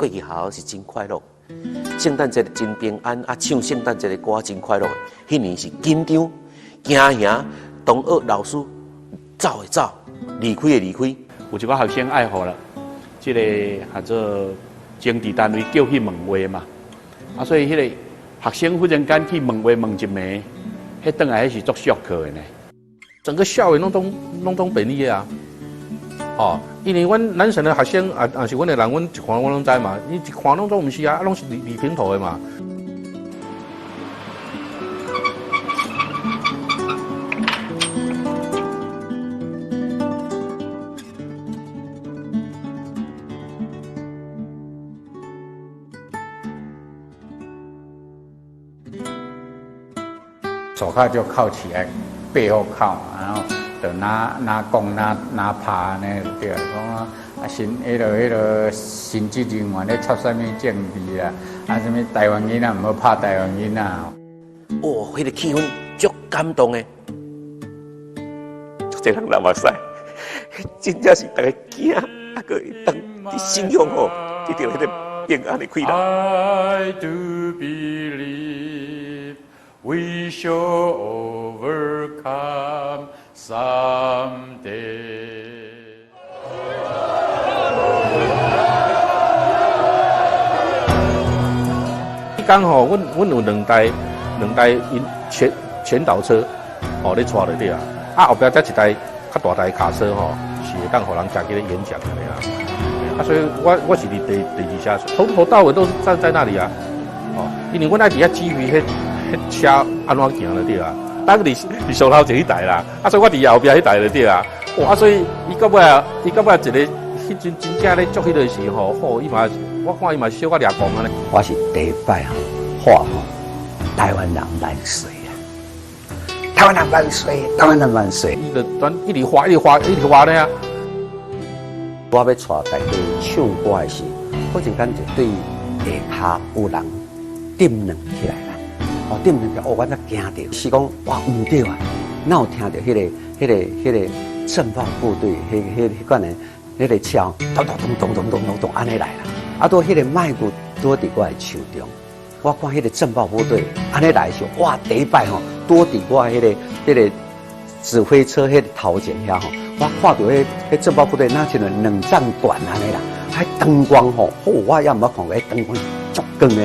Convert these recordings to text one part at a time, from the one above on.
過去學校是真快樂，聖誕節真平安，啊，唱聖誕節的歌真快樂。彼年是緊張、驚嚇，同學老師走的走，離開的離開。有一寡學生愛予啦，這个叫做政治單位叫去問話嘛，啊，所以彼个學生忽然間去問話問一暝，彼轉來彼是足 shock 的呢。整個校園攏總便利的啊！哦，因為阮南省的學生啊，啊是阮的人，阮一看我攏知嘛，你一看攏總毋是啊，啊攏是理理平頭的嘛。手銬就銬起來，背後銬，然後就哪哪講哪哪拍按呢就對啦。講啊，啊，彼个神職人員咧插啥物政治啦，啊，啥物台灣囡仔毋好拍台灣囡仔。哦，彼个氣氛足感動的，足濟人流目屎，真正是逐家驚，啊，閣會當佇信仰吼，得著彼个平安的快樂。 I do believe we shall overcome someday。彼工吼，阮有兩台因前導車，吼咧帶就對啊。啊，後壁才一台較大台卡車吼，是會當予人食去咧演講的啊。啊，所以我是佇第二車，從頭到尾都是站在那裡啊。哦，因為阮愛佇遐指揮彼車按怎行就對啊。當佇上頭前彼台啦，啊，所以我佇後壁彼台就對啊。哇，啊，所以伊到尾一个，彼陣真正咧做彼个時吼，吼，伊嘛，我看伊嘛小可掠狂按呢。我是第一擺吼，喊吼，台灣人萬歲啊！台灣人萬歲！台灣人萬歲！伊就轉一直喊，一直喊，一直喊呢啊！我欲帶大家唱歌的時，忽然間就對下跤有人點兩起來啦！哦，點兩起來，哦，我才驚著，是講哇，毋對啊！哪有聽著彼个鎮暴部隊，彼款的彼个車，咚咚咚咚咚咚咚咚按呢來啦！啊，拄彼个麥克拄佇我的手中，我看彼个鎮暴部隊按呢來的時候，哇，第一擺吼，拄佇我彼个指揮車彼个頭前遐吼，我看著彼鎮暴部隊若親像兩盞懸按呢啦，彼燈光吼，吼，我猶毋捌看過彼燈光足光的，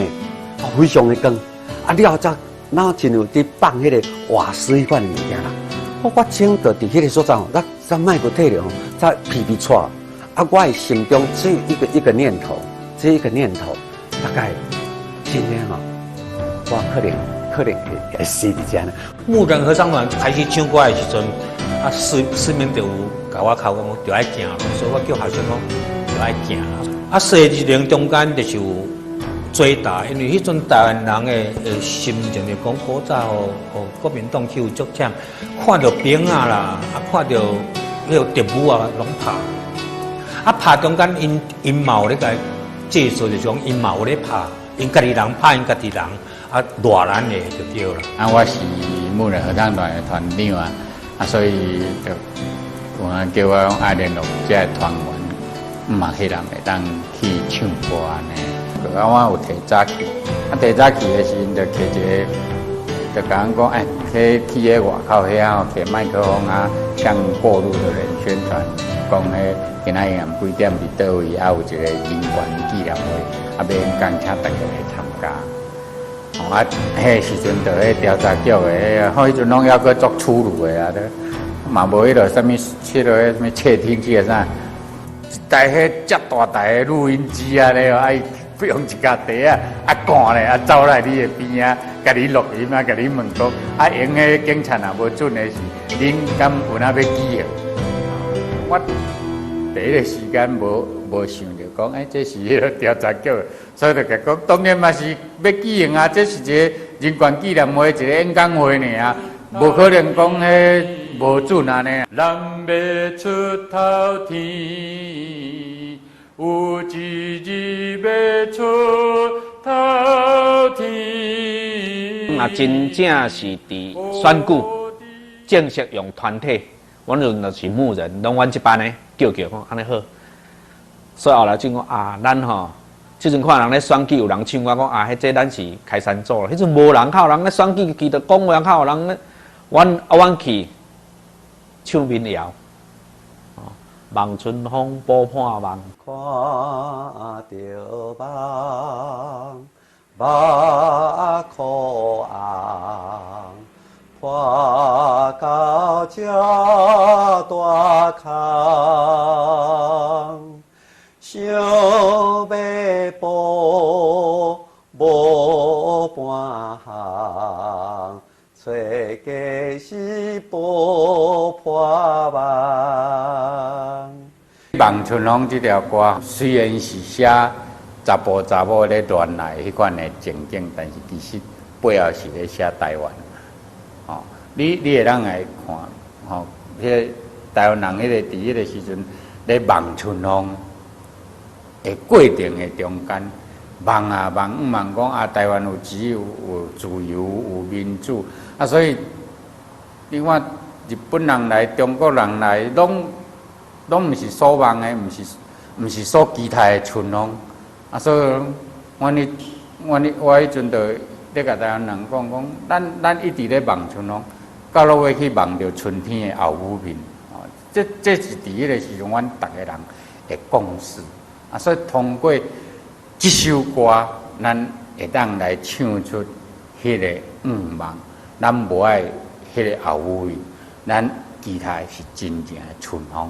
非常的光。啊，了後才若親像佇放彼个瓦斯彼款物件啦。我整個佇彼个所在吼，咱麥克提著吼，才皮皮掣。啊，我的心中只有一個念頭，只有一個念頭，大概今天吼，我可能會死佇遮呢。牧人合唱團開始唱歌的時陣，啊，四面就有共我敲講，就愛行，所以我叫學生講，就愛行。啊，四個人中間就是有追打，因為彼陣台灣人的心情就講古早吼，予國民黨欺負足慘，看著兵仔啦，啊，看著彼个特務啊，攏拍。啊，拍中間𪜶嘛有咧共介紹，就是講𪜶嘛有咧拍，𪜶家己人拍𪜶家己人，啊，賴咱的就對啦。啊，我是牧人合唱團的團長啊，啊，所以就有人叫我講愛聯絡這个團員，嘛彼人會當去唱歌按呢。啊，我有提早去，啊，提早去的時陣就提一个，就共阮講，欸，去彼外口遐吼，提麥克風啊，向過路的人宣傳，講彼今仔日幾點佇佗位，啊，有一個人權紀念會，啊，欲講請大家來參加。哦，啊，彼時陣就彼調查局的，彼陣攏猶閣足粗魯的啊，嘛無彼落啥物，彼落啥物竊聽器啊啥，一台彼遮大台的錄音機啊咧，啊，用一跤袋仔啊趕咧，啊走來你的邊仔，共你錄音啊，共你問講，啊用彼警察若無準的時，恁敢有哪欲舉號？我第一个時間無想著講，欸，這是彼个調查局，所以就共講，當然嘛是欲舉行啊，這是一個人權紀念會，一個演講會爾，無可能講彼無準按呢。人欲出頭天，有一日欲出頭天。若真正是佇選舉正式用團體，阮陣就是牧人，攏阮這班的叫叫講按呢好。所以後來就講啊，咱吼這陣看人咧選舉有人唱歌講啊，彼這咱是開山祖啦。彼陣無人靠人咧選舉，記得講話較有人咧，阮啊阮去唱民謠，望春風撥破夢。看著夢，目箍紅，破到這大空，想欲步無半項，揣家是步破夢。望春風這條歌雖然是寫查埔查某咧戀愛彼款的情景，但是其實背後是咧寫台灣。吼，你會當來看，吼，彼個台灣人彼個佇彼個時陣咧望春風的過程的中間，望啊望，望講啊，台灣有自由、有自由、有民主啊，所以你看日本人來、中國人來，攏毋是所望的，毋是所期待的春風啊，所以阮彼我彼陣就咧共台灣人講講，咱一直咧望春風，到落尾去望著春天的後母面，哦，這是佇彼個時陣，阮逐個人的共識啊，所以通過這首歌，咱會當來唱出彼個願望，咱無愛彼個後母面，咱期待是真正的春風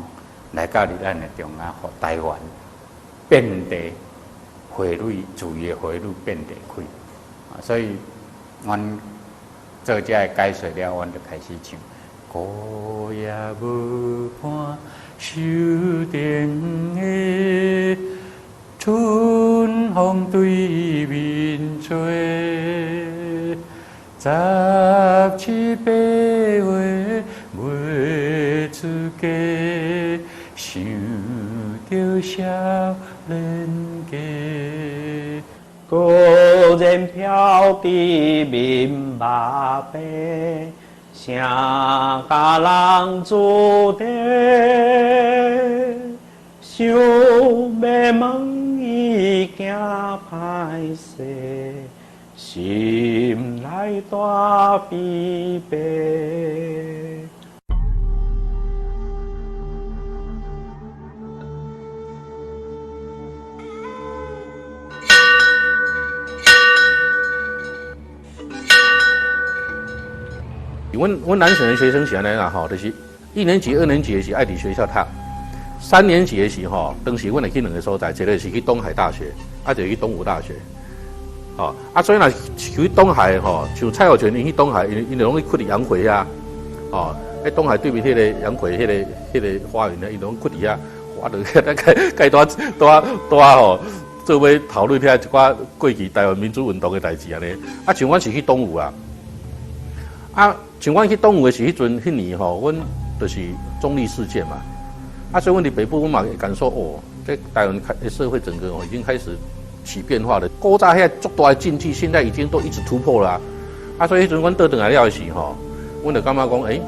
來到佇咱的中間，予台灣遍地花蕊，自由的花蕊遍地開。啊，所以，阮做這个解說了，阮就開始唱。孤夜無伴，樹頂的春風對面吹，十七八月袂出嫁，想著少年家。孤雁飄佇面目白，啥家人住地？想欲問伊驚歹勢，心內大悲悲。阮南省的學生是按呢啦吼，就是一年級、二年級的是愛佇學校讀，三年級的時吼，當時阮會去兩個所在，一個是去東海大學，啊，一個去東吳大學。吼，啊，所以若去東海吼，像蔡若泉𪜶去東海，𪜶就攏去睏佇陽回遐，吼，喺東海對面彼個陽回彼個花園咧，𪜶攏睏佇遐，我就咱蓋拄拄拄吼，做伙討論遐一寡過去台灣民主運動的代誌按呢。啊，像阮是去東吳啊，啊。像阮去東吳的時，彼陣彼年吼，阮就是中壢事件嘛。啊，所以阮佇北部，阮嘛會感受哦，這台灣開社會整個哦已經開始起變化了。古早遐足大的禁忌，現在已經都一直突破了啊。啊，所以彼陣阮倒轉來了的時吼，阮就感覺講，欸，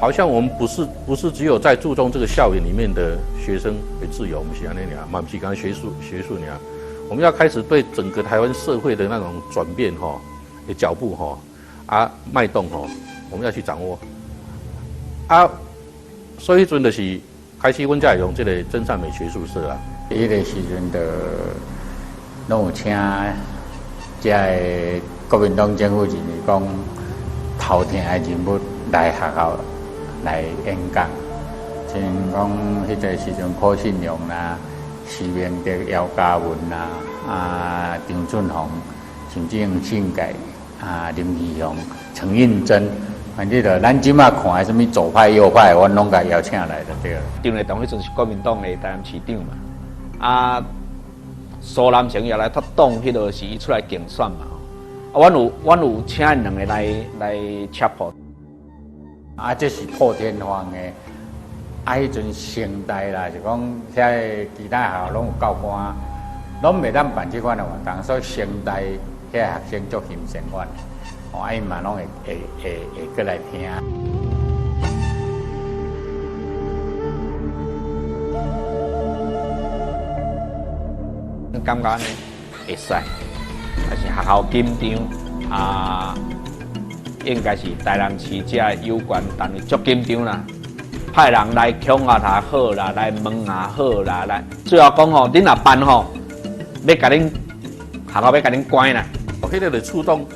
好像我們不是只有在注重這個校園裡面的學生的自由，毋是按呢爾，嘛毋是講學術爾，我們要開始對整個台灣社會的那種轉變吼的腳步吼啊脈動吼。我們要去掌握啊，所以彼陣就是開始，阮才會用這個真善美學術社啊。彼個時陣就攏有請這個國民黨政府認為講頭疼的人物來學校來演講，像講彼個時陣柯信良啦、徐明德、姚嘉文啦、啊張俊宏，甚至黃信介啊林義雄、陳映真。反正就咱這馬看的啥物左派右派，阮攏共邀請來就對了。張麗棠彼陣是國民黨的台南市長嘛，啊，蘇南成也來脫黨，彼個是伊出來競選嘛。啊，阮有請𪜶兩個來插播。啊，這是破天荒的。啊，彼陣成大啦，是講遐个其他學校攏有教官，攏袂當辦這款的活動，所以成大遐學生足欣賞阮。哦，啊，𪜶嘛攏會過來聽。感覺呢，會使，但是學校緊張啊，應該是台南市遮有關單位足緊張啦，派人來恐嚇也好啦，來問也好啦，來最後講吼，恁若辦吼，欲共恁學校欲共恁關啦。彼个就觸動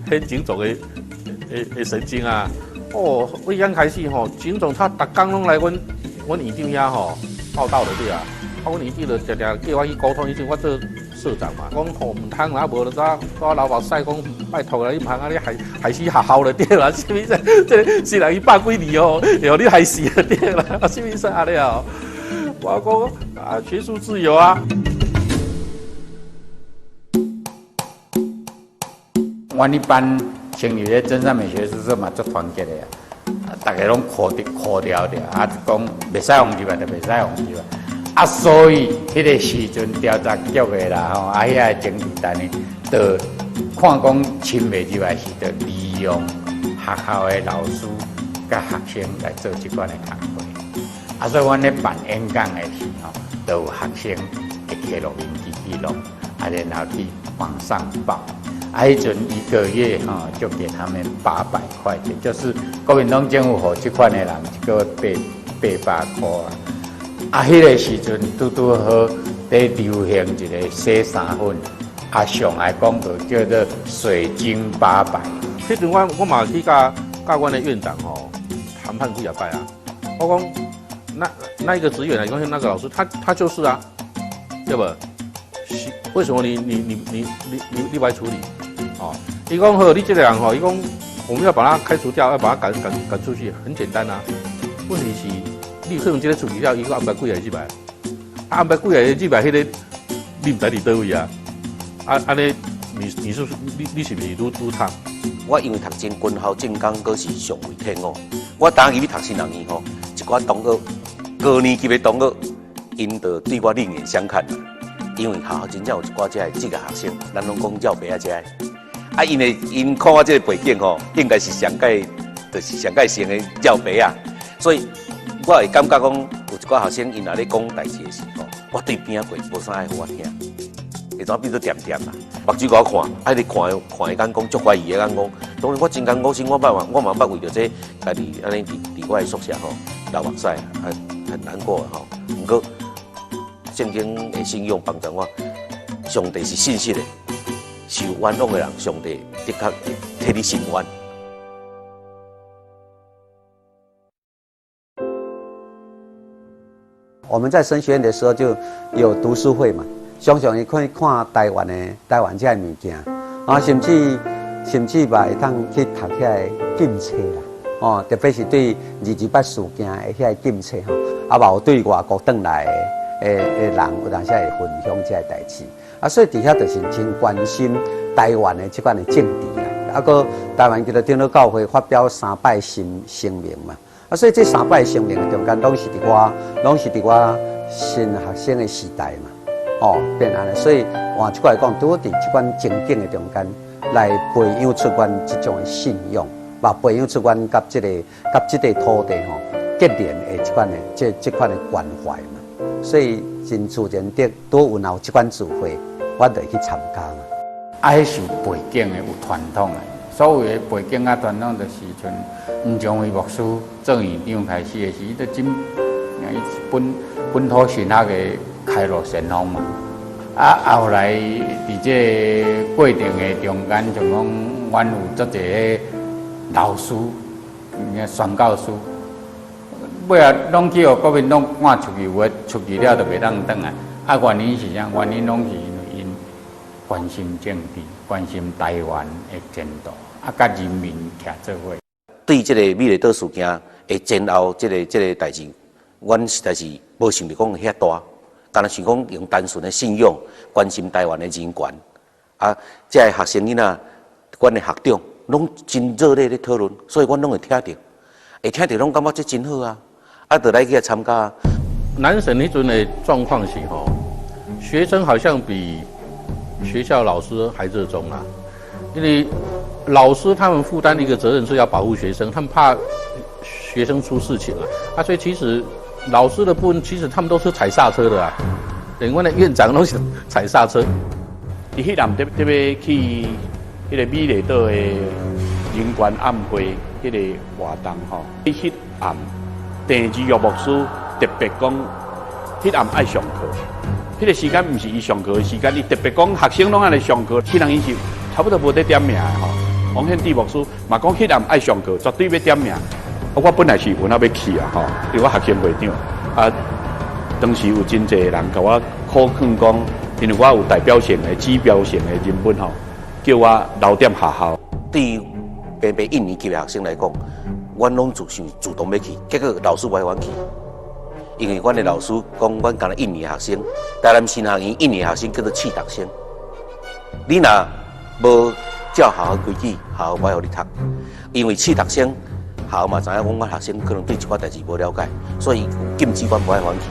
彼警總的神經啊！哦，為剛開始吼，警總他逐工攏來阮院長遐吼報到就對啊。啊，阮院長就定定叫我去溝通，彼陣我做社長嘛，講吼毋通啦，無就怎我流目屎講拜託啦，你毋通按呢害害死學校就對啦，啥物這這是人伊百幾年哦，會予你害死就對啦，啥物意思按呢哦？我講啊，學術自由啊。阮彼班成立咧真善美學術社嘛，足團結的啊！逐家攏箍著箍牢著，啊，講袂使予入來就袂使予入來。啊，所以彼个時陣調查局的啦吼，啊，遐个政治單位，就看講侵袂入來時，就利用學校的老師佮學生來做這款的工課。啊，所以阮咧辦演講的時吼，就有學生會提錄音機記錄，啊，然後去往上報。啊，彼陣一個月吼，就給他們800塊錢，就是國民黨政府予這款的人一個月800塊啊。啊，彼个時陣拄拄好佇流行一個洗衫粉，啊，上愛廣告叫做水晶八百。彼陣我嘛去佮阮的院長吼談判幾仔擺啊，我講那一個職員來講，那個老師他就是啊，對無？是為什麼你不愛處理？哦，伊講好，你這個人吼，伊講我們要把他開除掉，要把他趕出去，很簡單啊。問題是，你可能這个處理掉，伊閣安排幾个入來，啊安排幾個入來，彼个你毋知佇佗位啊？啊按呢，你是你是毋是愈愈慘？我因為讀真軍校、政工，閣是上位退伍。我當入去讀新人院吼，一寡同學高年級的同學，𪜶就對我另眼相看。因為學校真正有一寡這个職業學生，咱攏講罩白仔這个，啊，因為𪜶看我這个背景吼，應該是上屆，就是上屆成的罩白仔，所以我會感覺講，有一寡學生𪜶若咧講代誌的時候，我對邊仔過無啥愛予我聽，會怎變做恬恬啦？目睭予我看，啊，你看看的眼光足懷疑的眼光，當然我真艱苦心，我嘛捌為著這家己按呢佇我的宿舍吼流目屎，啊，很難過吼。毋過聖經的信仰幫助我，上帝是信實的，受冤枉的人，上帝的確會替你伸冤。我們在神學院的時候就有讀書會嘛，常常會看看台灣的台灣這个物件，啊，甚至嘛會當去讀遐个禁冊啦，哦，特別是對228事件的遐個禁冊吼，啊，嘛有對外國轉來的人有當時會分享這个代誌，啊，所以佇遐就是真關心台灣的這款的政治啦，啊，閣台灣基督長老教會發表三擺聲明嘛。啊，所以這三擺聲明的中間，攏是佇我新學生的時代嘛，哦，變按呢。所以換一句來講，拄好佇這款情景的中間，來培養出阮這種的信仰，嘛培養出阮佮這個土地吼結連的這款的關懷嘛。所以真自然的，拄有這款聚會，我就去參加嘛。啊，彼是有背景的，有傳統的。所謂的背景啊，傳統就是像吳長輝牧師做院長開始的時，伊都真，伊是本土神學的開路先鋒嘛。啊，後來佇這個過程的中間，像講阮有足濟个老師、宣教師，尾仔攏去予國民黨趕出去，有的出去了就袂當轉來。啊，原因是啥？原因攏是因為𪜶關心政治，關心台灣的前途，啊，佮人民徛做伙。對這個美麗島事件的前後，這個代誌，阮實在是無想著講遐大，干焦想講用單純的信仰關心台灣的人權。啊，這个學生囡仔，阮的學長攏真熱烈咧討論，所以阮攏會聽著，會聽著攏感覺這真好啊，啊，就來去參加。南省彼陣的狀況是吼，學生好像比學校老師還熱衷啊，因為老師他們負擔一個責任是要保護學生，他們怕學生出事情啊，啊，所以其實老師的部分，其實他們都是踩剎車的啊，連阮的院長都是踩剎車。佇彼暗特特欲去彼个美麗島的人權暗會彼个活動吼，彼暗鄭志玉牧師特別講，彼暗愛上課，彼個時間毋是伊上課的時間，伊特別講學生攏愛來上課，彼人伊是差不多無咧點名的吼。王獻智牧師嘛講，彼暗愛上課，絕對欲點名。我本來是有那欲去啊吼，因為我學生會長啊，當時有真濟人共我苦勸講，因為我有代表性的、指標性的人物吼，叫我留踮學校。對於平平一年級的學生來講，阮攏主想主動欲去，結果老師無愛阮去，因為阮的老師講，阮干焦一年學生，台南神學院一年學生叫做試讀生，你若無照學校規矩，學校無愛予你讀，因為試讀生。學校嘛知影講，阮學生可能對一寡代誌無了解，所以禁止阮無愛阮去。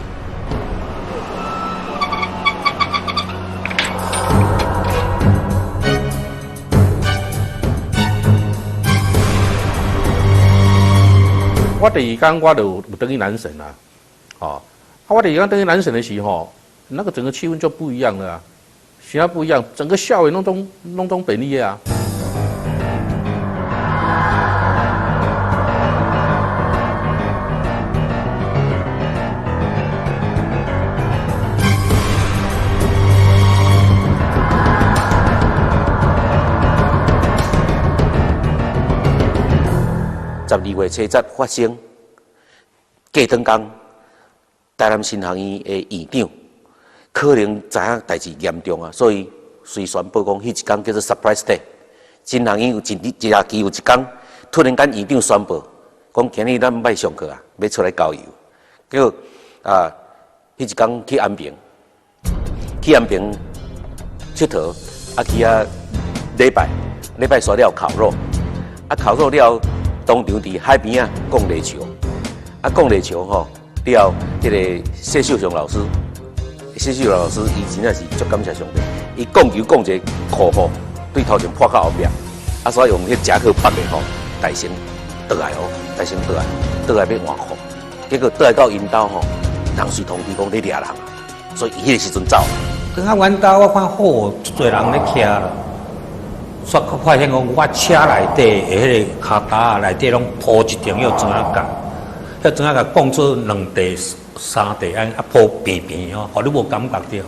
我第二工我就有轉去南省啦，哦，啊，我第二工轉去南省的時候，那個整個氣氛就不一樣了啊，其他不一樣，整個校園攏總攏總便衣的啊。 12月7日發生，隔轉工，台南神學院的院長可能知影代誌嚴重啊，所以隨宣布講，彼一工叫做 surprise day。神學院有一一學期有一工，突然間院長宣布，講今日咱欲上課啊，欲出來郊遊。結果啊，彼一工去安平，去安平𨑨迌，啊去遐禮拜，禮拜煞了烤肉，啊烤肉了。當場佇海邊仔講犁橋，啊講犁橋吼了，彼个謝秀雄老師，謝秀雄老師伊真正是足感謝上帝，伊講球講一個箍吼，對頭前破到後壁，啊所以用彼夾克縛的吼，大聲倒來哦，大聲倒來，倒來欲換褲，結果倒來到𪜶兜吼，人隨通知講咧掠人，所以伊彼个時陣走。轉到阮兜，我看好足濟人咧徛啦。煞閣發現講，我車內底的彼个跤踏仔內底攏鋪一層迄磚仔角，彼磚仔角講做兩塊、三塊按啊鋪平平吼，予你無感覺著。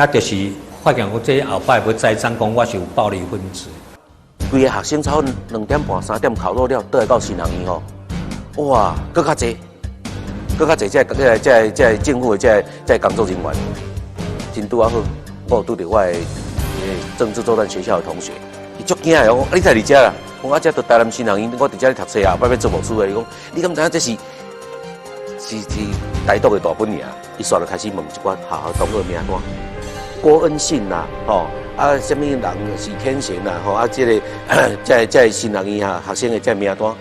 也就是發現講，這後擺欲栽贓講我是有暴力分子。規个學生差不多2點半、3點烤肉了，倒來到神學院吼，哇，閣較濟，閣較濟，這個、這個、這個、這個政府的這個、這個工作人員，真拄仔好，我有拄著我的政治作戰學校的同學。伊足驚的，我講啊，你在佇遮啦？講啊，這佇台南神學院，我佇遮咧讀冊啊，後擺欲做牧師的。伊講，你敢知影這是是是台獨的大本營？伊煞就開始問一寡學校同學名單，郭恩信啦，吼啊，啥物人是天賢啦，吼啊，這个這个這个神學院啊學生的這个名單，啊，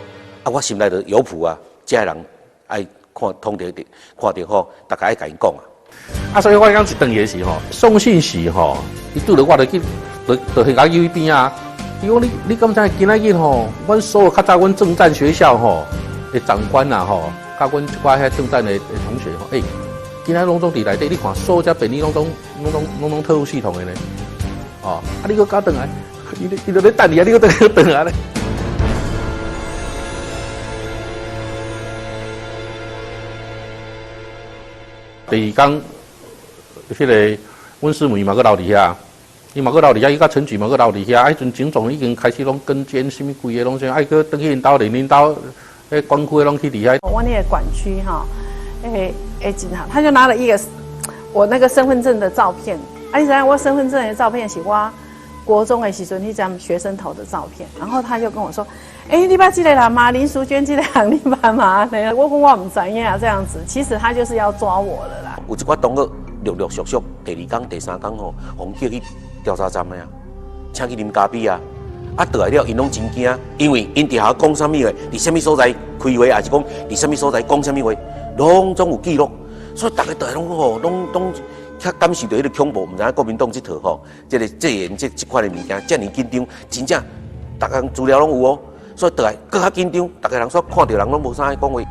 我心內就有譜啊，這个人愛看通著看著吼，逐家愛共𪜶講啊。啊，所以我講一轉去的時吼，宋信喜吼，伊拄著我就去，就就去共伊邊啊。伊講你你敢知今仔日吼，阮所有較早阮政戰學校吼的長官啊吼，佮阮一寡遐政戰的同學吼，欸，今仔攏總佇內底，你看所有遮便衣攏總攏總攏總特務系統的呢，哦，啊你閣敢轉來，伊伊就咧等你啊，你閣轉轉來咧。第二工，彼个阮師母伊嘛閣留佇遐。伊嘛閣留佇遐，伊佮陳菊嘛閣留佇遐。啊，彼陣警總已經開始攏跟監，啥物規个攏啥，愛閣轉去𪜶兜，連恁兜彼管區攏去佇遐。我那個管區哈，警察他就拿了一個我那個身份證的照片。啊，你知影我身份證的照片是我國中的時陣彼張學生頭的照片。然後他就跟我說：“欸，你捌這個人嗎？林淑娟這個人你捌嗎？”我講我毋知影這樣子，其實他就是要抓我了啦。有一寡同學陸陸續續，第二工、第三工吼，予叫去調查站的啊，請去啉咖啡啊，啊，倒來了，𪜶攏真驚，因為𪜶佇學校講啥物話，佇啥物所在開會，抑是講佇啥物所在講啥物話，攏總有記錄，所以逐家倒來攏吼，攏攏較感受著彼個恐怖，毋知影國民黨這套吼，這个戒嚴這這款的物件，遮爾緊張，真正逐項資料攏有哦，所以倒來閣較緊張，逐家人煞看著人攏無啥愛講話。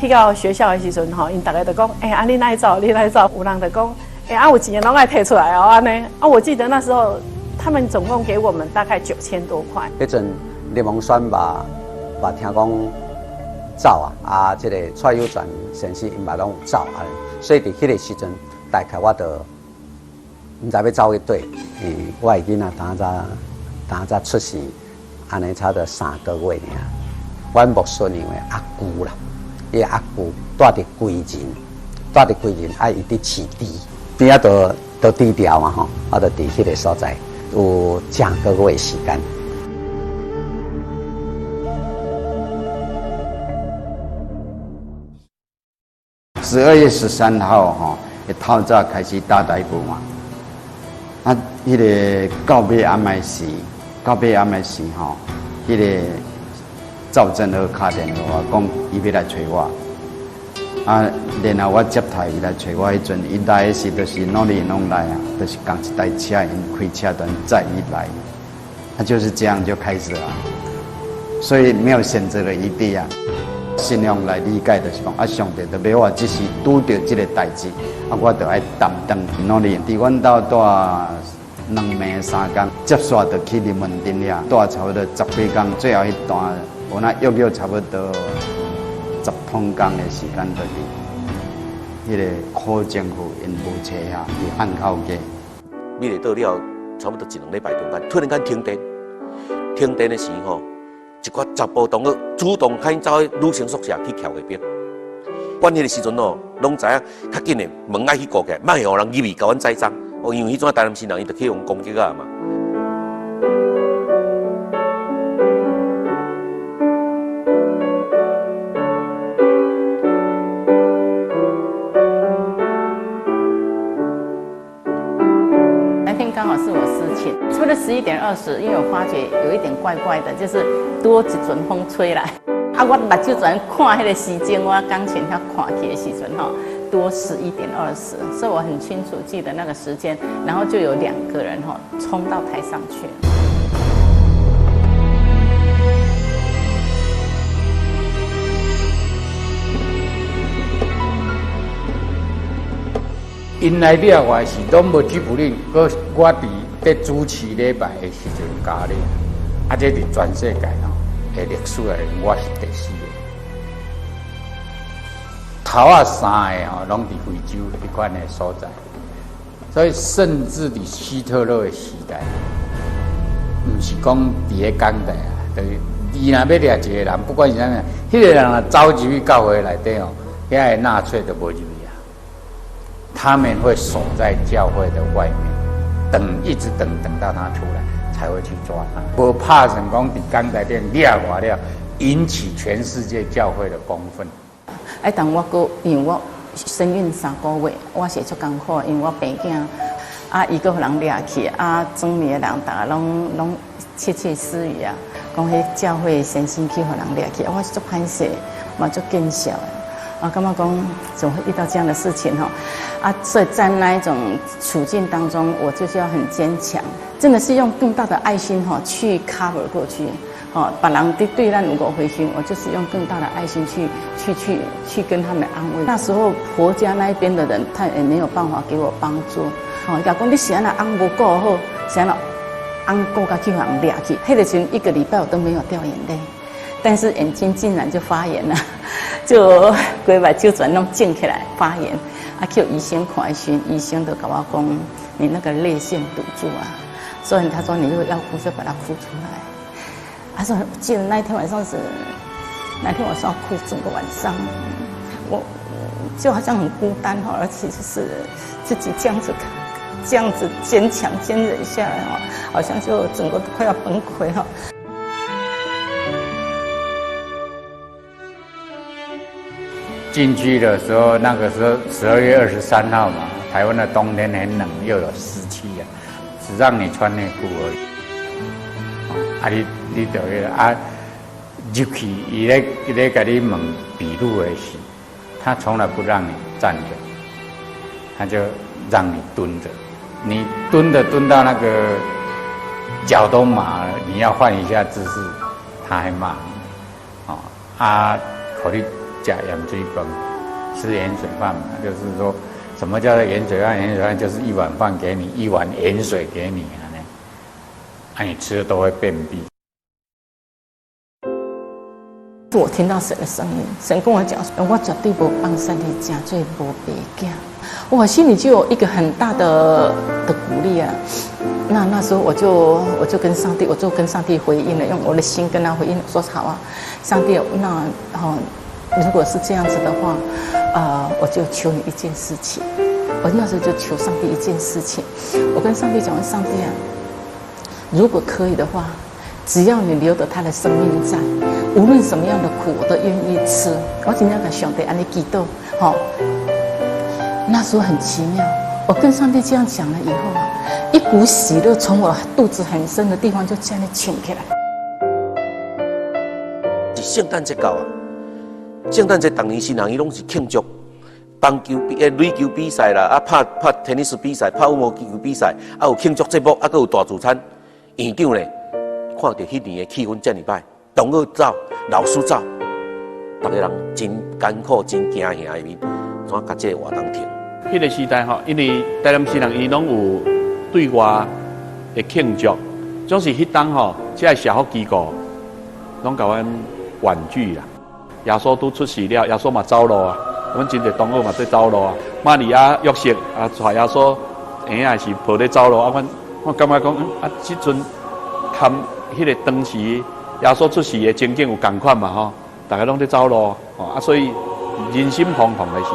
去到學校的時陣吼，𪜶逐家就講，欸，啊，你哪會走？你哪會走？有人就講，欸，啊，有錢攏愛提出來哦，按呢。啊，我記得那時候他們總共給我們大概9000多塊。彼陣林鴻宣嘛嘛聽講走啊，啊，這個蔡有全先生𪜶嘛攏有走啊，所以佇彼個時陣，大概我就毋知欲走去佗，欸，我的囡仔當早當早出世，按呢差不多3個月爾。阮牧孫娘的阿姑啦，伊阿姑蹛佇歸仁，蹛佇歸仁，啊，伊佇飼豬，邊仔就就低調嘛吼，我就佇彼個所在有正個月時間。12月13號吼，透早開始打逮捕嘛。啊，彼個到尾暗暝時，到尾暗暝時吼，彼個趙振和敲電話我講，伊欲來揣我。啊，然後我接待伊來揣我彼陣，伊來的時就是努力攏來啊，就是仝一台車，𪜶開車團載伊來，他就是這樣就開始了，所以沒有選擇的餘地啊。信仰來理解就是講，啊，上帝就欲我只是拄著這個代誌，啊，我就愛擔當努力。佇阮兜蹛兩暝三工，接煞就去林文珍遐，蹛差不多十幾工，最後彼段有那約約差不多10通工的時間，就佇彼個柯政府𪜶無車遐，佇漢口街。美麗島了差不多一兩禮拜中間，突然間停電，停電的時吼，一寡查埔同學主動開走去女生宿舍去徛衛兵。阮彼個時陣哦，攏知影，較緊的門愛去顧起來，莫予人入去共阮栽贓。哦，因為彼陣台南市人伊就去予攻擊啊嘛。那天剛好是我司琴，差不多11點20，因為我發覺有一點怪怪的，就是多一陣風吹來。啊，我目睭全看彼個時鐘，我鋼琴遐看去的時陣吼，多11點20，所以我很清楚記得那個時間。然後就有兩個人吼衝到台上去。𪜶來掠我時，攏無吉普令，閣我佇咧主持禮拜的時陣加咧，啊，這佇全世界吼的歷史內，我是第四個。頭仔三个吼，攏佇非洲彼款的所在，所以甚至佇希特勒的時代，毋是講佇咧港台啊，就是伊若欲掠一個人，不管是啥物，彼個人若走入去教會內底吼，遐个納粹就無入去啊。他們會守在教會的外面，等，一直等，等到他出來，才會去抓他。無拍算講佇講台頂掠我了，引起全世界教會的公憤。哎，但我閣因為我身孕3個月，我是足艱苦，因為我病囝，啊，伊閣予人掠去，啊，莊裡的人逐家攏攏竊竊私語啊，講彼教會先生去予人掠去，我是足歹勢，嘛足見笑的。啊，感覺講怎麼會遇到這樣的事情吼？啊，所以在那一種處境當中，我就是要很堅強，真的是用更大的愛心吼去 cover 過去，吼，別人對對咱有誤會心，我就是用更大的愛心去去去去跟他們安慰。那時候婆家那一邊的人，他也沒有辦法給我幫助，吼，伊講你是按怎翁無顧好，是按怎翁顧甲去予人掠去，彼個時陣一個禮拜我都沒有掉眼淚。但是眼睛竟然就發炎了，就規目睭全攏腫起來發炎，啊，去醫生看的時，醫生就共我講，你那個淚腺堵住啊，所以他說你如果要哭就把它哭出來。他說記得那一天晚上是，那天晚上哭整個晚上，我就好像很孤單哈，而且就是自己這樣子，這樣子堅強堅忍下來哈，好像就整個都快要崩潰哈。進去的時候，那個時候12月23號嘛，台灣的冬天很冷，又有濕氣啊，只讓你穿內褲而已。啊，你你就彼個啊入去，伊咧伊咧共你問筆錄的時，他從來不讓你站着，他就讓你蹲着，你蹲着蹲到那個腳都麻了，你要換一下姿勢，他還罵你。哦，啊，予你食鹽水飯，吃鹽水飯嘛，就是說什麼叫做鹽水飯？鹽水飯就是一碗飯給你，一碗鹽水給你，啊，你吃了都會便秘。我聽到神的聲音，神跟我講：我絕對無放棄你，成做無爸囝。我心裡就有一個很大的鼓勵啊！那時候我就跟上帝，我就跟上帝回應了，用我的心跟他回應，說好啊，上帝，那好，如果是這樣子的話，我就求你一件事情。我那時候就求上帝一件事情，我跟上帝講：上帝啊，如果可以的話，只要你留得他的生命在，無論什麼樣的苦，我都願意吃。我真正共上帝按呢祈禱，好。那時候很奇妙，我跟上帝這樣講了以後啊，一股喜樂從我肚子很深的地方就這樣湧起來。是聖誕節到啊！聖誕節逐年新人伊攏是慶祝棒球比、壘球比賽啦，啊拍拍 tennis 比賽、拍羽毛球比賽，啊有慶祝節目，啊閣有大聚餐。院長咧看著彼年的氣氛遮爾歹，同學走，老師走，逐个人真艱苦、真驚嚇的面，怎共這個活動停？彼個時代吼，因為台南市人伊攏有對外的慶祝，總是彼當吼，這个社福機構攏共阮婉拒啦。耶穌拄出世了，耶穌嘛走路啊，阮真濟同學嘛佇走路啊。瑪利亞、約瑟啊，帶耶穌嬰仔是抱咧走路啊。阮感覺講，啊，這陣含彼個當時耶穌出世的情景有仝款嘛吼，逐家攏佇走路，吼啊，所以人心惶惶的是，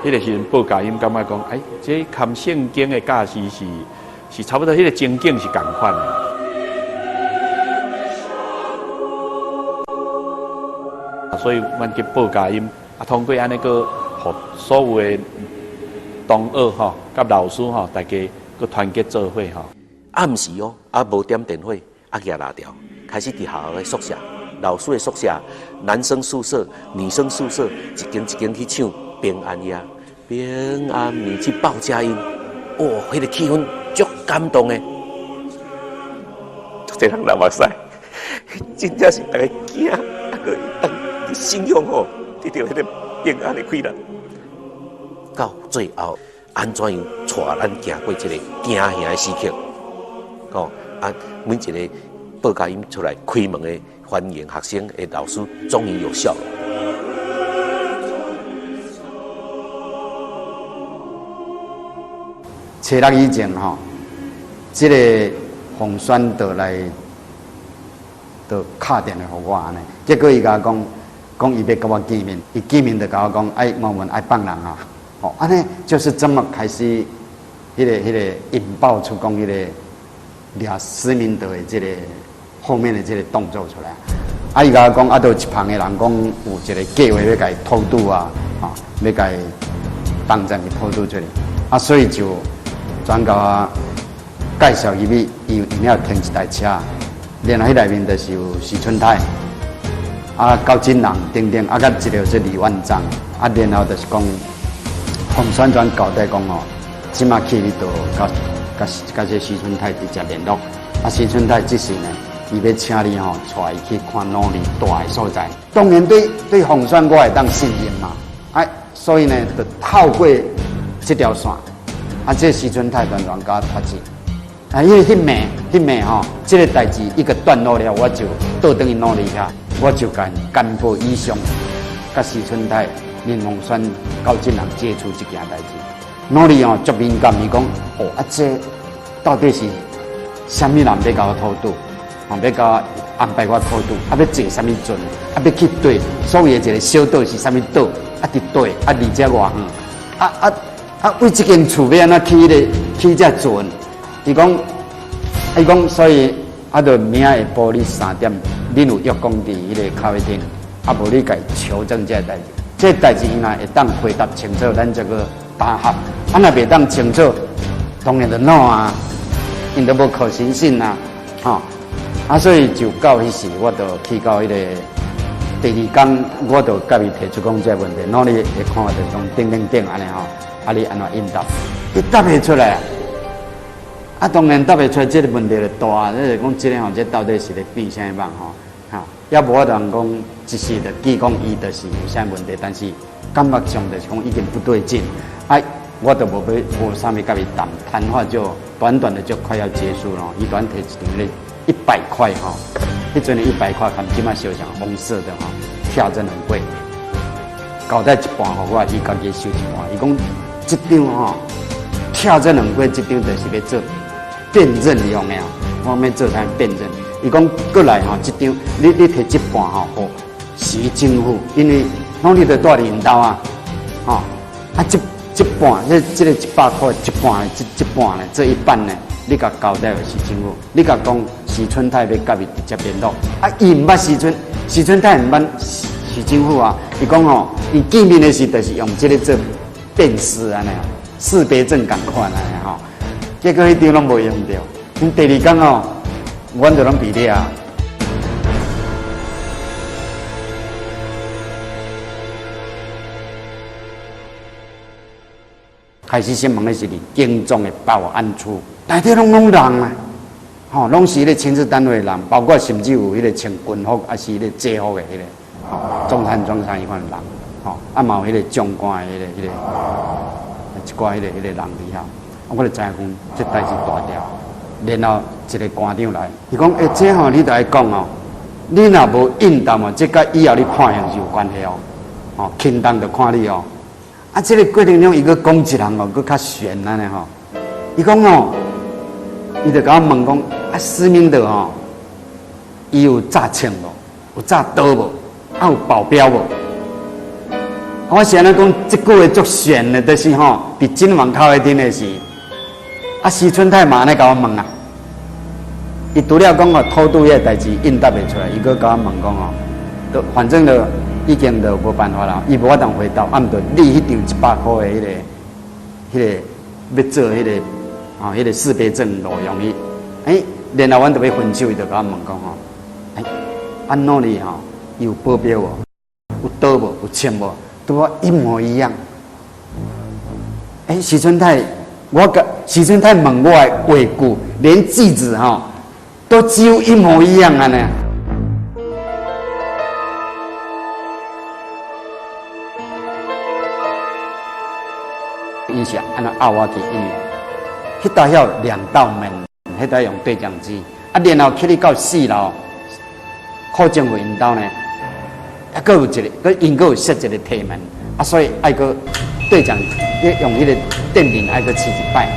彼個時陣報佳音感覺講，哎，這含聖經的教示是差不多，彼個情景是仝款的。所以，阮去報佳音，啊，通過按呢閣，予所有的同學吼，佮老師吼，大家閣團結做伙吼。暗時哦，啊無點電火，啊舉蠟燭，開始佇學校的宿舍、老師的宿舍、男生宿舍、女生宿舍，一間一間去唱平安夜、平安夜去報佳音，哦，彼個氣氛足感動的，足濟人流目屎，真正是逐家驚，啊閣當信仰吼，得著彼個平安的快樂。到最後，按怎樣帶咱行過這個驚嚇的時刻？吼啊！每一個報佳音出來開門的歡迎學生的老師，終於有笑容。初六以前吼，這個洪宣就來，就敲電話予我按呢，結果伊共我講，講伊欲共我見面，伊見面就共我講，愛我們愛放人啊，吼，按呢就是這麼開始，彼個引爆出講彼個掠施明德的這個後面的這個動作出來。啊，伊共我講，啊，就一旁的人講有一個計劃欲共伊偷渡啊，吼，欲共伊當陣去偷渡出來，啊，所以就轉共我介紹入去，伊有遐停一台車，然後彼內面就是有徐春泰，啊，高金人等等，啊，佮一個是李萬章，啊，然後就是講，洪宣傳交代講吼，這馬去你就佮這徐春泰直接聯絡，啊，徐春泰這時呢，伊欲請你吼，帶伊去看努力蹛的所在。當然對洪宣我會當信任嘛，啊，所以呢，就透過這條線，啊，這徐春泰團團共我拖去。啊，因為彼暝吼，這個代誌一個段落了，我就倒轉去努力遐，我就共干部以上，佮徐春泰、林鴻宣、高進人接觸這件代誌。努力吼足敏感，伊講哦，啊，這到底是啥物人欲共我偷渡？吼，欲共我安排我偷渡？啊，欲坐啥物船？啊，欲去佗？所謂的一個小島是啥物島？啊，佇佗？啊，離這偌遠？啊，為這間厝欲按怎起彼个起這船？伊講，所以啊，就明仔下晡日3點，恁有約講佇彼個咖啡廳，啊，無你共伊求證這个代誌，這个代誌伊若會當回答清楚，咱這個答合；啊，若袂當清楚，當然就 no 啊，𪜶都無可行性啊，吼，啊，所以就到彼時，我就去到彼個第二工，我就共伊提出講這個問題，努力會看著講等等等按呢吼，啊，你按怎應答？伊答袂出來。啊，當然答袂出來，這個問題就大。你是講這個吼，這到底是咧變啥物吼？哈，也無法度講一時就記講伊就是有啥問題，但是感覺上就是講已經不對勁。啊，我都無欲無啥物佮伊談，談話就短短的就快要結束咯。伊短提一張咧一百塊吼，彼陣的一百塊含這馬相像紅色的吼，跳真很貴。交代一半予我，伊家己收一半。伊講這張吼跳這兩貴，這張就是欲做辨認用的哦。我欲做啥辨認？伊講過來吼，這張你提這半吼，予市政府，因為攏你著蹛佇𪜶兜啊，吼啊這。這半，這個100塊，一半，這半呢，這一半呢，你共交代予市政府，你共講徐春泰欲佮伊直接聯絡，啊，伊毋捌徐春，徐春泰毋捌市政府啊，伊講吼，伊見面的時就是用這個做辨識按呢，識別證仝款按呢吼，結果彼張攏無用著，阮第二工吼，阮就攏被掠。開始先問的是佇警總的保安處，內底攏人啊，吼，攏是彼個情治單位的人，包括甚至有彼個穿軍服，抑是彼個制服的彼個，吼，中山裝衫彼款人，吼，啊嘛有彼個將官的彼個彼個，一寡彼個人佇遐，我就知影講這代誌大條。然後一個官長來，伊講，欸，這吼你著愛講哦，你若無應答哦，這佮以後你判刑是有關係哦，吼，輕重著看你哦。啊，這個過程中，伊閣講一項哦，閣較玄按呢吼。伊講哦，伊就共我問講，啊，施明德吼，伊有詐槍無？有詐刀無？啊，有保鏢無？我是按呢講，這句話足玄的，就是吼，佇警網口彼陣的時，啊，徐春泰嘛按呢共我問啊。伊除了講哦，偷渡彼個代誌應答袂出來，伊閣共我問講哦，都反正就。已經就無辦法啦，伊無法度回答，啊，毋著你彼張100塊的彼個欲做彼個吼，彼個識別證路用伊，欸，然後阮就欲分手，伊就共我問講吼，欸，按怎你吼有保鏢無？有刀無？有槍無？拄好一模一樣。欸，徐春泰，我共徐春泰問我的話句，連句子吼都幾乎一模一樣按呢。𪜶是按怎押我去？因為彼搭遐有兩道門，彼搭用對講機，啊，然後去你到四樓，柯政府𪜶兜呢，啊，閣有一個，閣𪜶閣有設一個鐵門，啊，所以愛閣對講，用彼個電鈴愛閣試一擺。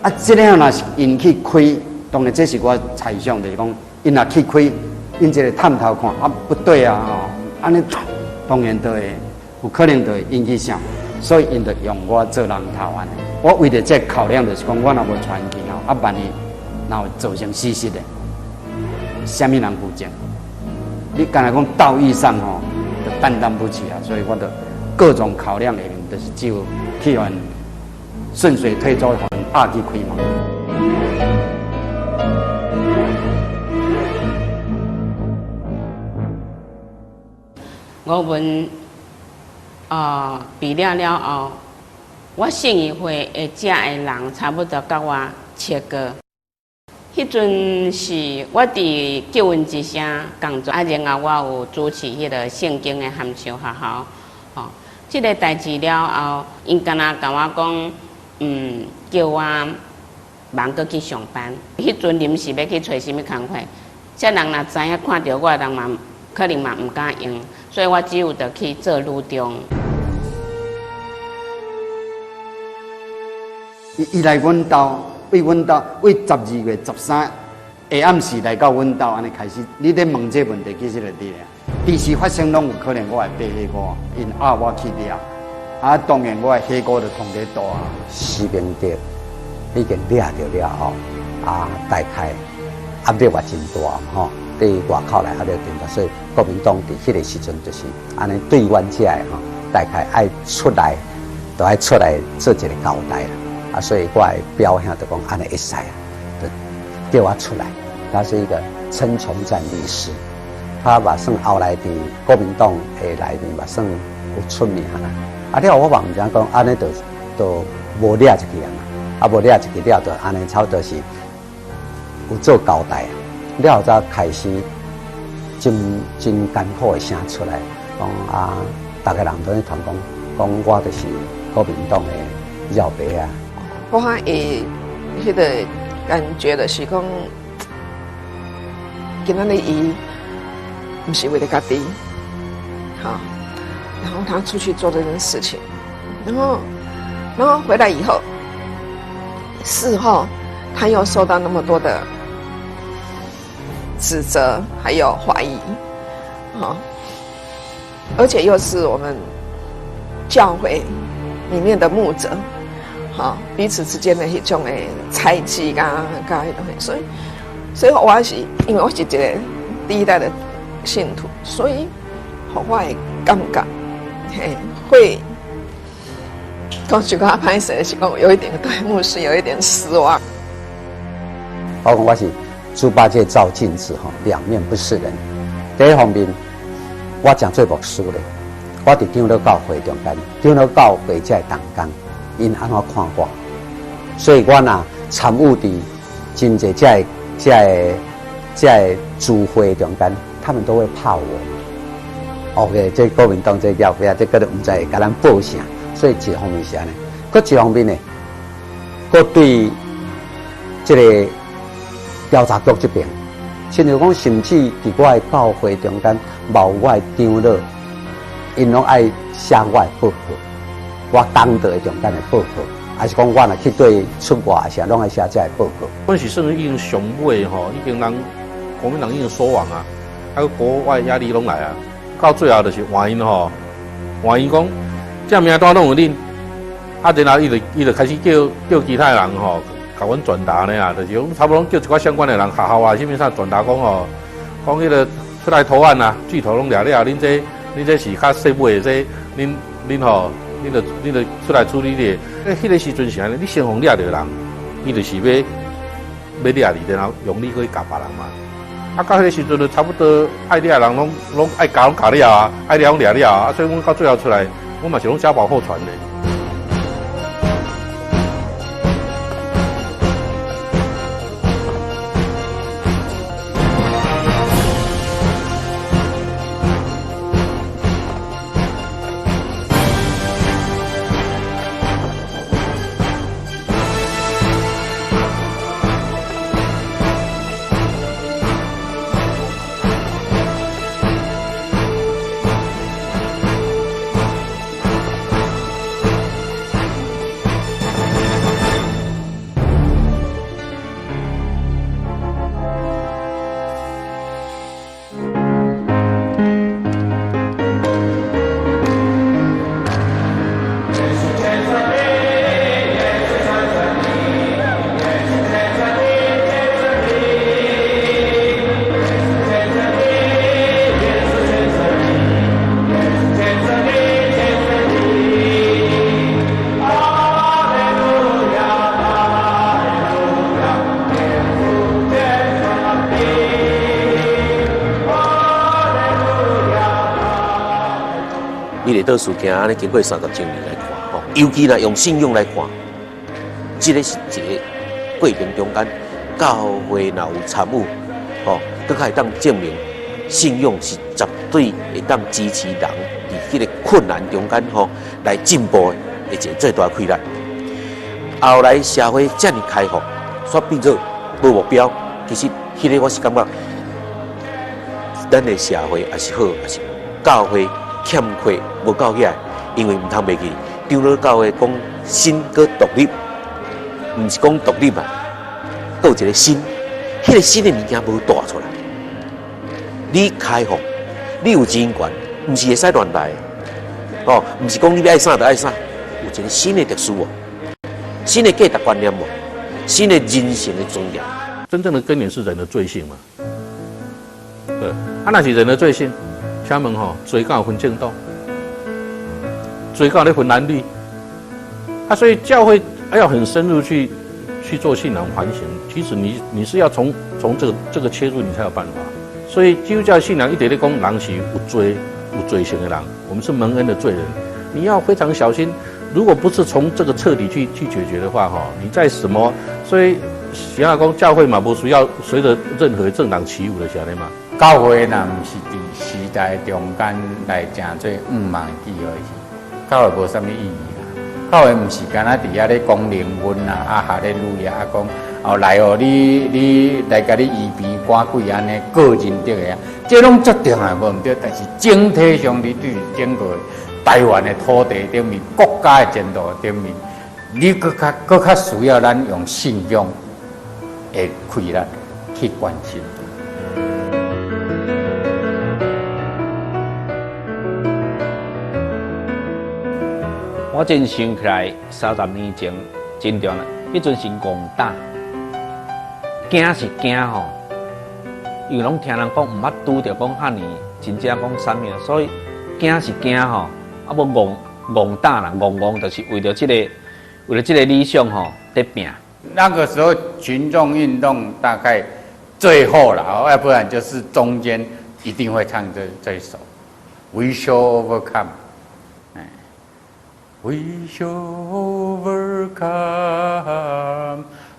啊，這個若是𪜶去開，當然這是我猜想，就是講𪜶若去開，𪜶一個探頭看，啊，不對啊，吼，按呢當然就會有可能就會引起啥，所以𪜶就用我做人頭按呢。我為著這個考量，就是講我若無帶𪜶去吼，啊，萬一若有造成死失的，啥物人負責？你敢若講道義上吼，就擔當不起啊，所以我就各種考量下面，就是只有去予𪜶順水推舟，予𪜶押去開門。我們被掠了後，我信義會的遮的人差不多佮我切割。彼陣是我佇救恩之聲工作，啊，然後我有主持彼個聖經的函授學校，吼，這個代誌了後，𪜶敢若共我講，叫我茫閣去上班。彼陣臨時欲去揣啥物工課，這人若知影看著我，人嘛可能嘛毋敢用，所以我只有著去做女中。伊來阮兜，對阮兜，對12月13下暗時來到阮兜，按呢開始，你咧問這個問題，其實就對了。隨時發生攏有可能，我會爬火鍋，𪜶押我去掠，啊，當然我的火鍋就通咧大啊。施明德已經掠著了後，啊，大概壓力也真大吼，對外口來壓力真大，所以國民黨佇彼個時陣就是按呢對阮遮的吼，大概愛出來，都愛出來做一個交代啦。啊，所以我的表兄就講按呢會使啊，就叫我出來。他是一個陳崇贊律師，他嘛算後來佇國民黨的內面嘛算有出名啦。啊，了後我嘛毋知影講按呢就無掠入去啊嘛，啊無掠入去了，就按呢差不多是有做交代啊。了後才開始真真艱苦的聲出來，講啊，逐个人都咧傳講，講我就是國民黨的繞白啊。我會彼個感覺就是講，今仔日伊毋是為了家己，好，然後他出去做這件事情，然後回來以後，事後他又受到那麼多的指責，還有懷疑，好，而且又是我們教會裡面的牧者，好，彼此之間的彼種的猜忌佮彼東西，所以我是因為我是一個第一代的信徒，所以予我的感覺，嘿，會講一寡歹勢是講有一點對牧師有一點失望。包括我是豬八戒照鏡子，吼，兩面不是人。第一方面，我誠做牧師咧，我佇長老教會中間，長老教會這个同工，𪜶按怎看我？所以我若參與佇真濟這个、這个、這个聚會中間，他們都會怕我。OK，這國民黨這了後這閣毋知會共咱報啥，所以一方面是按呢，閣一方面呢，閣對這個調查局這邊，親像講，甚至佇我的教會中間，嘛有我的長老，𪜶攏愛寫我的報告，我講道的中間的報告，還是講我若去對出外時，攏愛寫這个報告。阮是算已經上尾吼，已經人國民黨已經收網啊，還有國外壓力攏來啊，到最後就是換𪜶吼，換𪜶講，這名單攏有恁，啊，然後伊就開始叫其他人吼，共阮轉達呢啊，就是講差不多叫一寡相關的人，學校啊，啥物啥轉達講吼，講彼個出來投案啊，巨頭攏掠了，恁這是較細尾的，這恁吼，恁就出來處理咧。彼個時陣是按呢，你先予掠著人，伊就是欲掠你，然後用你去共別人嘛。啊，到彼個時陣就差不多愛掠人攏愛共攏共了啊，愛掠攏掠了啊，所以阮到最後出來，阮嘛是攏交保候傳的。禮道事件按呢經過30周年來看，吼，尤其若用信仰來看，這个是一個過程中間，教會若有參與，吼，閣較會當證明信仰是絕對會當支持人佇彼個困難中間，吼，來進步的一個最大氣力。後來社會遮爾開放，煞變做無目標，其實彼個我是感覺，咱的社會也是好，也是教會欠缺無夠遐，因為毋通袂記，長老教會講新閣獨立，毋是講獨立啊，閣有一個新，彼個新的物件無帶出來。你開放，你有人權，毋是會使亂來，哦，毋是講你欲愛啥就愛啥，有一個新的特殊哦，新的價值觀念哦，新的人性的尊嚴。真正的根源是人的罪性嘛？對，啊，若是人的罪性。請問吼，罪敢有分政黨，罪敢有咧分藍綠，啊，所以教會要很深入去做信仰反省。其實你是要從這個切入，你才有辦法。所以基督教信仰一直咧講，人是有罪性的人，我們是蒙恩的罪人。你要非常小心，如果不是從這個徹底去解決的話，哈，你在什麼？所以喜亞講教會嘛，無需要隨着任何政黨起舞的，曉得嗎？教會若毋是佇時代中間來成做向望記號，教會無啥物意義啦。教會毋是干焦佇遐咧講靈恩啊，啊哈利路亞啊講哦來哦，你來共你醫病趕鬼按呢個人的啊，這攏足重要無毋對，但是整體上你對整個台灣的土地頂面、國家的前途頂面，你閣較閣較需要咱用信仰的氣力去關心。我真想起來，30年前真重要，彼陣是戇膽，驚是驚吼，因為攏聽人講毋捌拄著講遐爾真正講啥物，所以驚是驚吼，啊無戇戇膽啦，戇戇就是為著這个為著這个理想吼佇拚。那個時候群眾運動大概最後啦，要不然就是中間一定會唱這一首《We Shall Overcome》。 We shall overcome,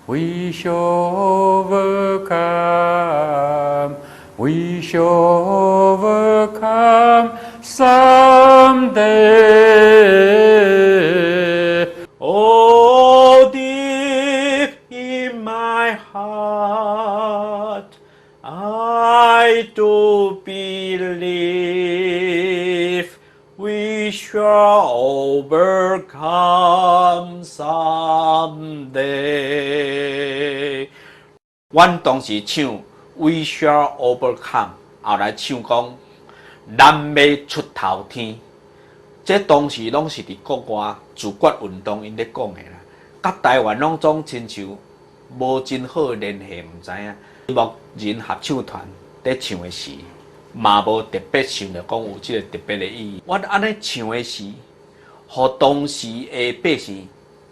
we shall overcome, we shall overcome someday. Oh, deep in my heart, I do believe we shall overcome someday。阮當時唱 We shall overcome，後來唱講咱欲出頭天。這當時攏是佇國外自決運動𪜶咧講的啦，佮台灣攏總親像無真好的聯繫，毋知影。牧人合唱團咧唱的時，嘛無特別想著講有這個特別的意義。阮按呢唱的時，予當時的百姓，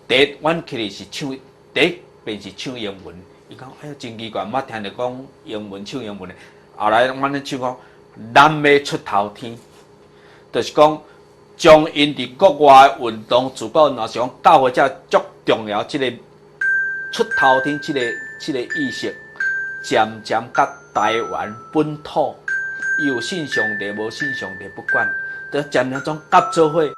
第一，阮其實是唱，第一遍是唱英文，伊講哎喲真奇怪，毋捌聽著講英文唱英文的。後來阮咧唱講，咱欲出頭天，就是講將𪜶佇國外運動自決，若是講教會這足重要，這個出頭天這個意識，漸漸佮台灣本土，伊有信上帝無信上帝不管，就漸漸總合做伙。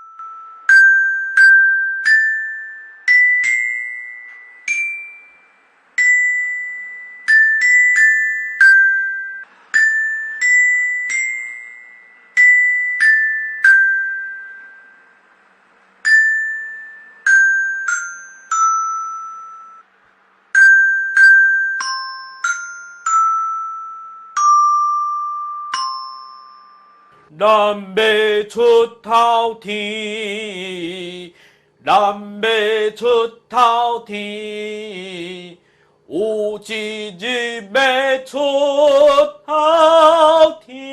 咱欲出頭天，咱欲出頭天，有一日欲出頭天。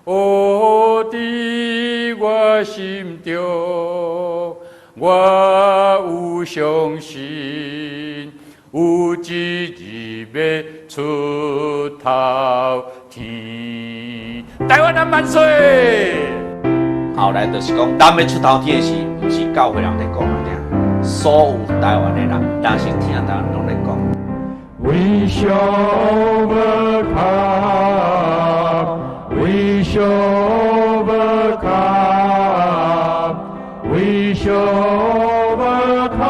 哦，佇我心中，我有相信，有一日欲出頭天。台灣人萬歲！後來就是講，咱欲出頭天的時，毋是教會人咧講爾，所有台灣的人，若是聽台灣攏咧講。 We shall overcome, we shall overcome, we shall overcome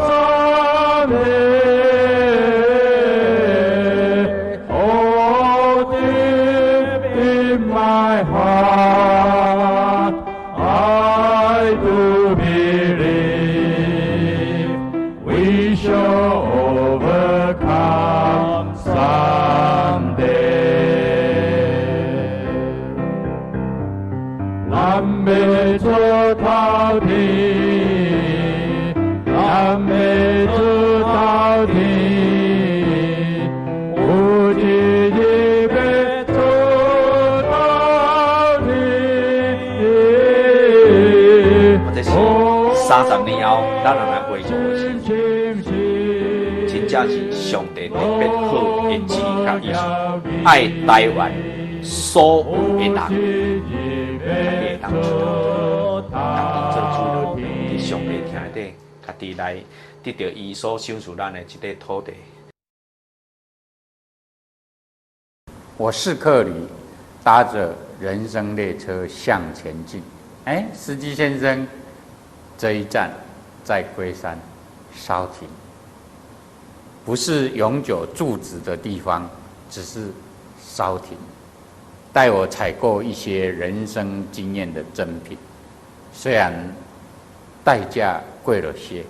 someday. Oh, deep in my heart, I do believe we shall overcome someday. 咱欲出頭天，咱欲出頭天，有一日欲出頭天。或者是30年後，咱人來回顧的時，真正是上帝特別好的旨意佮意思，愛台灣所有的人，家己會當出頭天，家己做主人，佇上帝聽底，家己來得著伊所賞賜咱的這塊土地。我適克里搭著人生列車向前進。哎，司機先生，這一站在龜山稍停，不是永久駐止的地方，只是稍停，帶我採購一些人生經驗的珍品。雖然代價貴了些，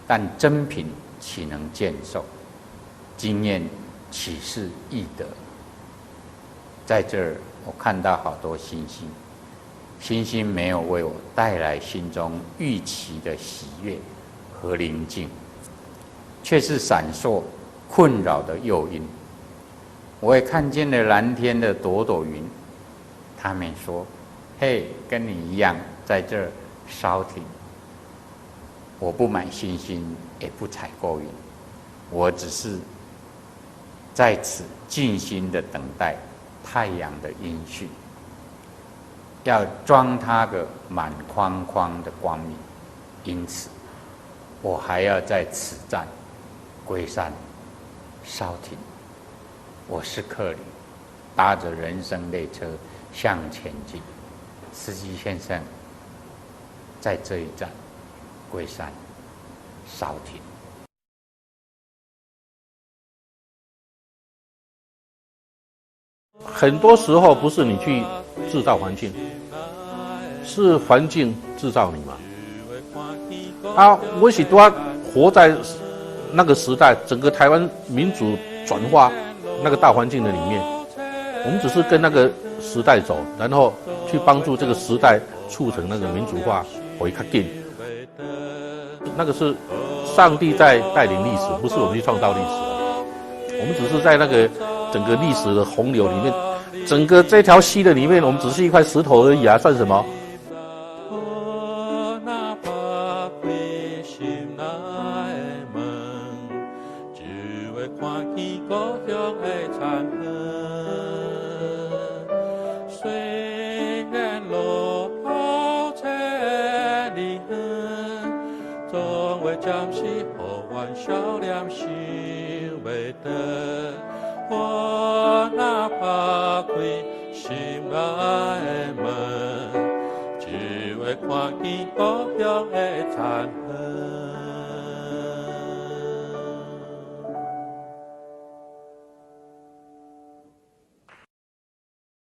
但珍品豈能賤售？經驗豈是易得？在這兒，我看到好多星星，星星沒有為我帶來心中預期的喜悅和寧靜，卻是閃爍困擾的誘因。我也看見了藍天的朵朵雲，他們說：“嘿，跟你一樣，在這兒稍停。”我不買星星，也不採購雲，我只是在此靜心的等待太陽的音訊，要裝它個滿筐筐的光明。因此，我還要在此站龜山稍停。我是客旅，搭着人生列車向前進。司機先生，在這一站龜山稍停。很多時候不是你去製造環境，是環境製造你嘛。啊，我是拄仔活在那個時代，整個台灣民主轉化那個大環境的裡面，我們只是跟那個時代走，然後去幫助這個時代促成那個民主化，會較緊。那個是上帝在帶領歷史，不是我們去創造歷史啊。我們只是在那個整個歷史的洪流裡面，整個這條溪的裡面，我們只是一塊石頭而已啊，算什麼？我若拍開心內的門，就會看見故鄉的殘痕。